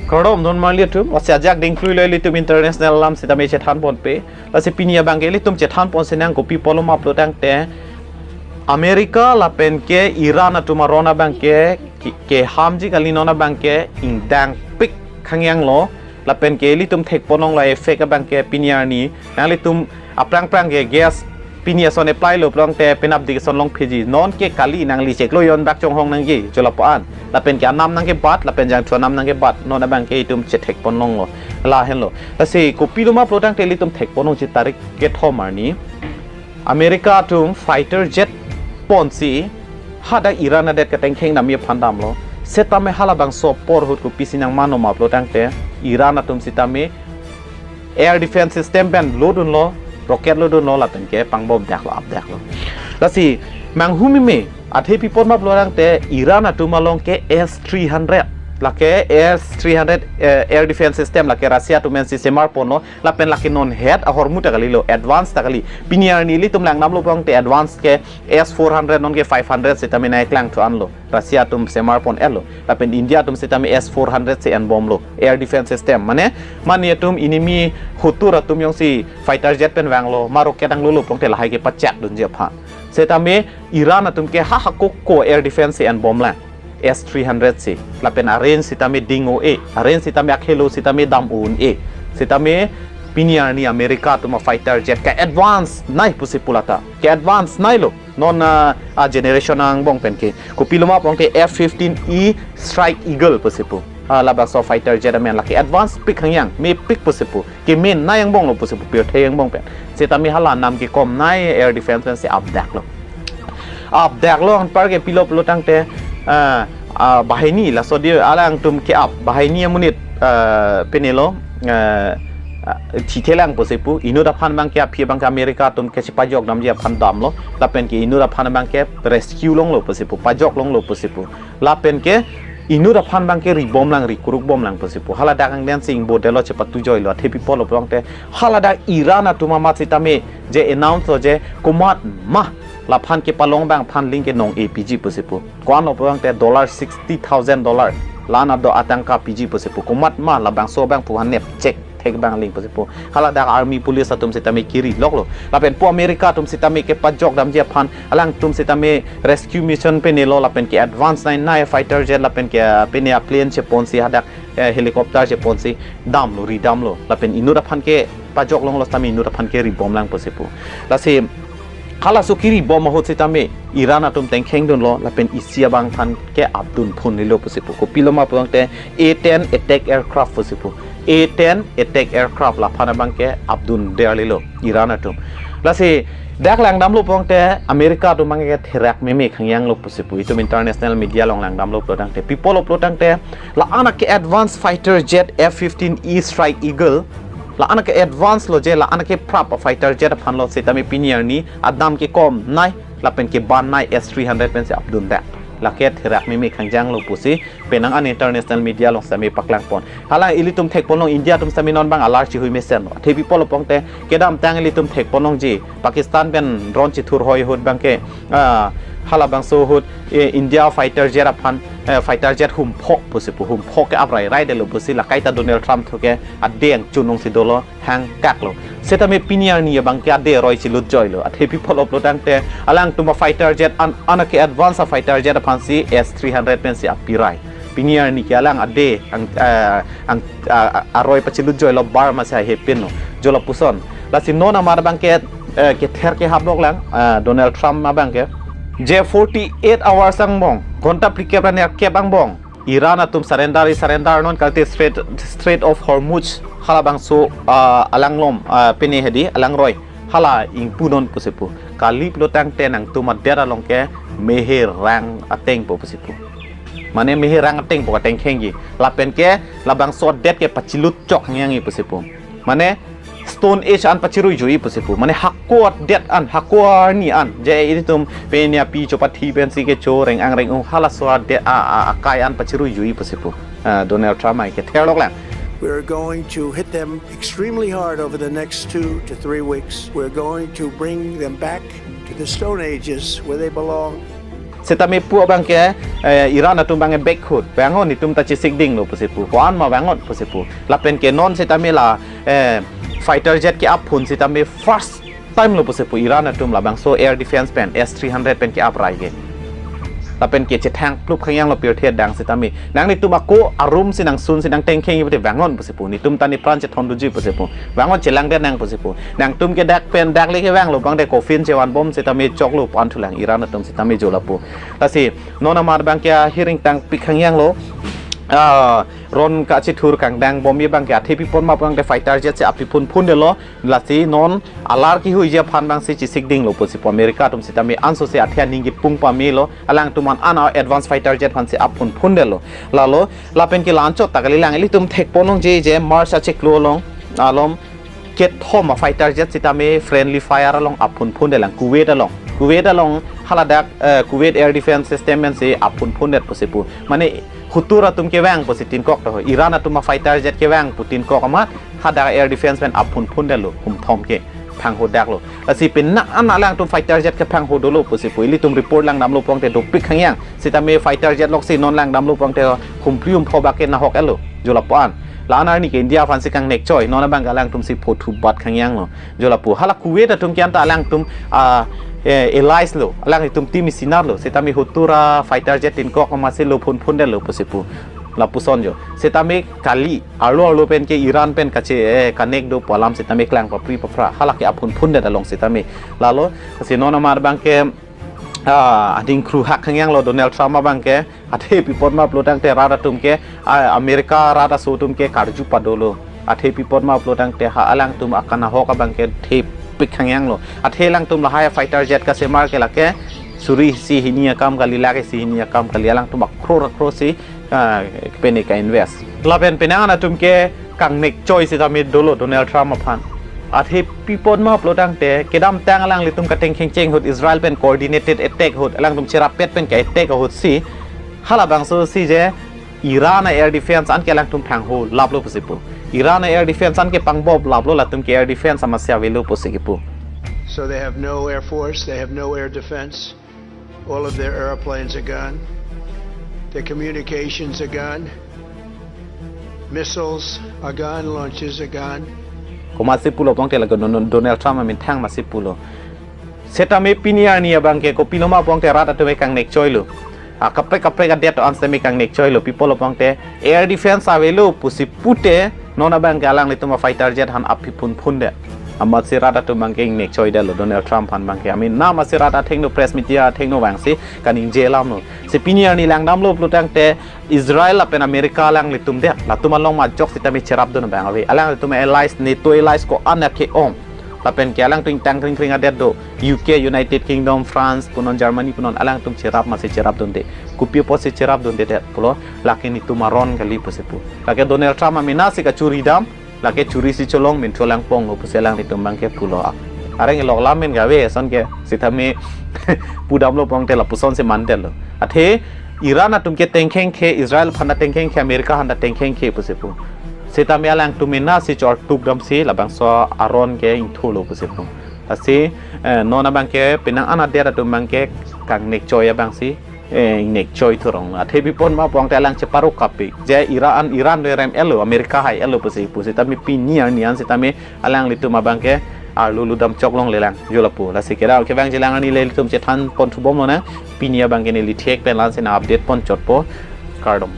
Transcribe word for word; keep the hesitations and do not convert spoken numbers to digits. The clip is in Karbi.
Kardom don marli atum, lasi ajak dingklui lo ilitum international alam sitame chethan ponpe. Lasi pini abangke ilitum chethan ponsi nang kopi pulo ma pulo tangte America lapen ke Iran atum aron abangke ke, kehamji kali, non abangke ingdangpik khangyang lo, lapen ke ilitum thek ponlong la effect abangke pini arni nanglitum aphrang phrang ke gas pini ason apply lo pulo tangte penap dik ason long piji. Non ke kali nangli chek lo, yon bak chonghong nangji, cholapo an. Lapen ke anam nangkebat, lapen jangthu anam nangkebat. Non abangke itum chethek ponlong lo. Lahenlo. Lasi kopilo ma pulo tangte ilitum thek ponlongji tarik kethom arni America atum fighter jet ponsi hadak Iran adet katengkheng damji aphan damlo. Setame halabangso apor ahut kopisi nangmano ma pulo tangte Iran atum sitame air defense system pen lodunlo, rocket lodunlo, lapen ke pangbomdaklo, apdaklo. Lasi manghumeme, athe pi apot ma pulo tangte Iran atum along ke S three hundred, lake S three hundred, eh, air defense system lake Russia atum pensi semar ponlo, lapen lake non het ahormu ta kalilo, advance ta kali. Pini arni ilitum langdamlo pulo tangte advance ke S four hundred, non ke five hundred sitame nangklang thu anlo. Russia atum semar pon-etlo. Lapen India atum sitame S four hundred si enbomlo. Air defense system. Mane, mane atum enemy hotur atum jongsi fighter jet pen vanglo, ma rocket anglolo pulo tangte lahai kepachak dunji aphan. Setame Iran atum ke ha hakoko air defense si enbomlang. S three hundred si. Lapen a-range sitame ding un-e. A-range sitame akhelo sitame dam un-e. Setame pini arni America atum a-fighter jet ke-advance nai pusi pu lata. Ke-advance nailo. Non, ah, a-generation angbong pen ke. Kopilo ma pulo tangte F fifteen E Strike Eagle pusi pu. Ah, labangso fighter jet amen, lake advance pik khangyang, mepik pusi pu. Kemen nai angbong lo pusi pu, pirthe angbong pen. Setame hala nam kekom nai air defense pensi apdaklo. Apdaklo anpar ke pilo pulo tangte, ah, ah, banghini, laso dei alangtum ke-ap, banghini amonit, ah, pine lo, ah, ah, thithelang pusi pu, inut aphan abangke aphi abangke America atum ke chepajok damji aphan damlo, lapen ke inut aphan abangke rescue longlo pusi pu, pajok longlo pusi pu. Lapen ke inut aphan abangke ribomlang, rikuruk bomlang pusi pu. Haladak angdeng si ingbodetlo, chepatu joilo, athe pi apotlo pulo tangte haladak Iran atum amat sitame je announce lo je komat ma laphan kepalong abang aphan ling ke nong-e piji pusi pu. Ko-anlo pulo tangte dollar sixty thousand dollar. La-an ado atangka piji pusi pu. Komat ma labangso abang pu hanep chek thek abang ling pusi pu. Haladak army police atum sitame kiri loklo. Lapen pu America atum sitame kepajok damji aphan, alangtum sitame rescue mission penelo, lapen ke-advance nai nai fighter jet, lapen ke, ah, pine a-plane cheponsi hadak, eh, helicopter cheponsi damlo, ridamlo. Lapen inut aphan kepajok longlo sitame inut aphan keribomlang pusi pu. Lasi halaso keribom ahut sitame Iran atum tengkheng dunlo, lapen isi abang aphan ke-apdun phunlelo pusi pu. Kopilo ma pulo tangte A ten attack aircraft pusi pu. A ten attack aircraft laphan abangke apdun derlelo Iran atum. Lasi dak langdamlo pulo tangte America atum abangke therak meme khangyang lo pusi pu. Itum international media along langdamlo pulo tangte. Pi apotlo pulo tangte la-an ake-advance fighter jet F fifteen E Strike Eagle, la-an ake-advance lo je, la-an akeprap a-fighter jet aphan lo sitame pini arni adam kekom nai, lapen keban nai S three hundred pensi apdundak. Lake therak meme khangjang lo pusi penang an international media along sitame paklang pon. Hala ilitum thek ponlong India atum sitame non abang alar chihui mesen lo. Athe pi apotlo pulo tangte kedamtang ilitum thek ponlongji Pakistan pen drone chithur hoi ahut abangke, ah, halabangso ahut, eh, India fighter jet aphan, eh, fighter jet humphok pusi pu, humphok ke-ap rairaidetlo pusi, la kaita Donald Trump thu ke adeng chunong si dolo, hangkaklo. Setame pini arni abangke ade aroi chilut joilo. Athe pi apotlo pulo tangte alangtum a-fighter jet an, an ake-advance a-fighter jet aphansi S three hundred pensi apirai. Pini arni ke alang ade ang, eh, ang, ah, ah, aroi pachilut joilo, bar masi hepinlo. Jolo puson. Lasi non amat abangke, eh, kether kehap loklang, eh, Donald Trump abangke. Je forty-eight hours angbong, ghonta phlikep ra nerkep angbong Iran atum surrender, i-surrender non, kalite Strait, Strait of Hormuz halabangso, ah, alanglom, ah, pine hedi alangroi hala ingpu non pusi pu. Kali pulo tangte nangtum adet along ke mehe rang atengpo pusi pu. Mane mehe rang atengpo katengkhengji. Lapen ke labangso adet ke pachilut chok hangyangji pusi pu. Mane Stone Age an pachirui jui pusi pu. Mane hako adet an, hako arni an. Je ilitum pine api chopathi pensi kecho reng-ang reng-ung halaso adet a, a, akai an pachirui jui pusi pu. Ah, Donald Trump ai kether loklang. We're going to hit them extremely hard over the next two to three weeks. We're going to bring them back to the Stone Ages where they belong. Setame pu abangke, eh, Iran atum abangke back ahut. Vangon, netum ta chesik dinglo pusi pu. Ko-an ma vangon pusi pu. Lapen ke non setame la, eh, fighter jet ke-ap phun setame first time lo pusi pu Iran atum labangso air defense pen S three hundred pen ke-ap rai ke. Lapen ke chethang plup khangyang lo pirthe adang setame. Nanglitum ako arum si nangsun si nangtengkheng ipute vangon pusi pu. Netum ta nepran chethon doji pusi pu. Vangon, chelang det nang pusi pu. Nangtum ke dak pen dak le kevanglo abangte coffin chevan bom setame choklo pu-an thulang Iran atum setame jo lapu. Lasi non amat abangke ahiring tangpik khangyang lo. Ah, ron kachethur kangdang bomji abangke athe pi apot ma abangte fighter jet si ap pi phunphundetlo. Lasi non alar kehuiji aphan abangsi chesik dinglo pusi pu America atum setame anso si athe aning kipung pamelo. Alangtum an an advance fighter jet aphansi ap phunphundetlo. Lalo lapen ke la-anchot ta kalilang, ilitum thekponlongji je March achiklo along, alom kethom a fighter jet setame friendly fire along ap phunphundetlang Kuwait along. Kuwait along haladak, eh, Kuwait air defense system pensi ap phunphundet pusi pu. Mane hutur atum kevang pusi tinkok to. Iran atum a fighter jet kevang pu tinkok amat hadak air defense pen ap phunphundetlo, humthom ke phanghodaklo. Lasi penang an alangtum fighter jet ke phangho dolo pusi pu ilitum report langdamlo pulote dopik khangyang. Setame fighter jet loksi non langdamlo pulote humphli humphobak ke nahok etlo. Jo lapu-an. La-an arni ke India aphansi kangnekchoi. Non abangke alangtum si phothu bat khangyang lo. Jo lapu. Hala Kuwait atum ke anta alangtum, ah, eh, allies lo. Alangtum team isinar lo. Setame hutur a fighter jet tinkok amatsi lo phunphundetlo pusi pu. Lapuson jo. Setame kali arlo arlo pen ke Iran pen kache, eh, kanek do pu alam setame klang papri paphra. Hala ke ap phunphundet along setame. Lalo, si non amat abangke, ah, ading kru hak khangyang lo Donald Trump abangke. Athe pi apot ma pulotangte rat atum ke, ah, America rat aso atum ke karju padolo. Athe pi apot ma pulotangte ha alangtum akanahok abangke thepik khangyang lo. Athe alangtum lahai fighter jet kasemar ke lake suri isi hini akam kali, lakh isi hini akam kali, alangtum akror akror si, ah, pene ka-invest. Lapen penang an atum ke kangnekchoi setame dolo Donald Trump aphan. Athe pi apot ma pulotangte kedamtang alanglitum katengkhengcheng ahut Israel pen coordinated attack ahut alangtum cherapet pen ka-attack ahut si halabangso si je Iran a air defense an ke alangtum phangho laplo pusi pu. Iran a air defense an ke pangbop laplo, latum ke air defense amatsi avelo pusi kipu. So they have no air force, they have no air defense. All of their airplanes are gone. Their communications are gone. Missiles are gone, launches are gone. Komatsi pulo pulote lake Don-, Don-, Donald Trump amethang amatsi pulo. Setame pini arni abangke kopilo ma pulote rat atum ke kangnekchoilo. A kaprek kaprek adet an setame kangnekchoilo. Pi apotlo pulote air defense avelo pusi pute non abangke alanglitum a fighter jet aphan ap pi phunphundet. Amatsi rat atum abangke ingnekchoidetlo Donald Trump aphan abangke. Amena amatsi rat athengno press media athengno vangsi kaningje alamlo. Si pini arni langdamlo pulotangte Israel lapen America alanglitum det. Latum along majok setame cherapdun abang ave. Alanglitum allies, NATO allies ko-an ke-ong. Lapen ke alangtum ingtang kringkring adet do. U K, United Kingdom, France punon, Germany punon, alangtum cherap amatsi cherapdunde. Kopi apotsi cherapdundedet pulo, lake netum aron kali pusi pu. Lake Donald Trump amena si kachuri dam, lake churi si cholong min cholang ponglo pusi alanglitum abangke pulo. Areng elok lam min gave, ason ke setame pudamlo pulote lapuson si mandetlo. Athe Iran atum ke tengkhengkhe, Israel aphan ta tengkhengkhe, America aphan ta tengkhengkhe pusi pu. Setame alangtum mena si chortuk damsi labangso aron ke ingthulo pusi pu. Lasi, eh, non abangke penang an adet atum abangke kangnekchoi abangsi, eh, ingnekchoi thurong. Athe pi apot ma pulote alang cheparok kapi. Je Iran, Iran le rem elo, America hai elo pusi pu. Setame pini arni an setame alanglitum abangke arlo ludam choklonglelang. Jo lapu. Lasi kedam kevangjilang arni le ilitum chethan ponthubomlonang. Pini abangke neli thek pen la-ansi nang update ponchotpo. Kardom.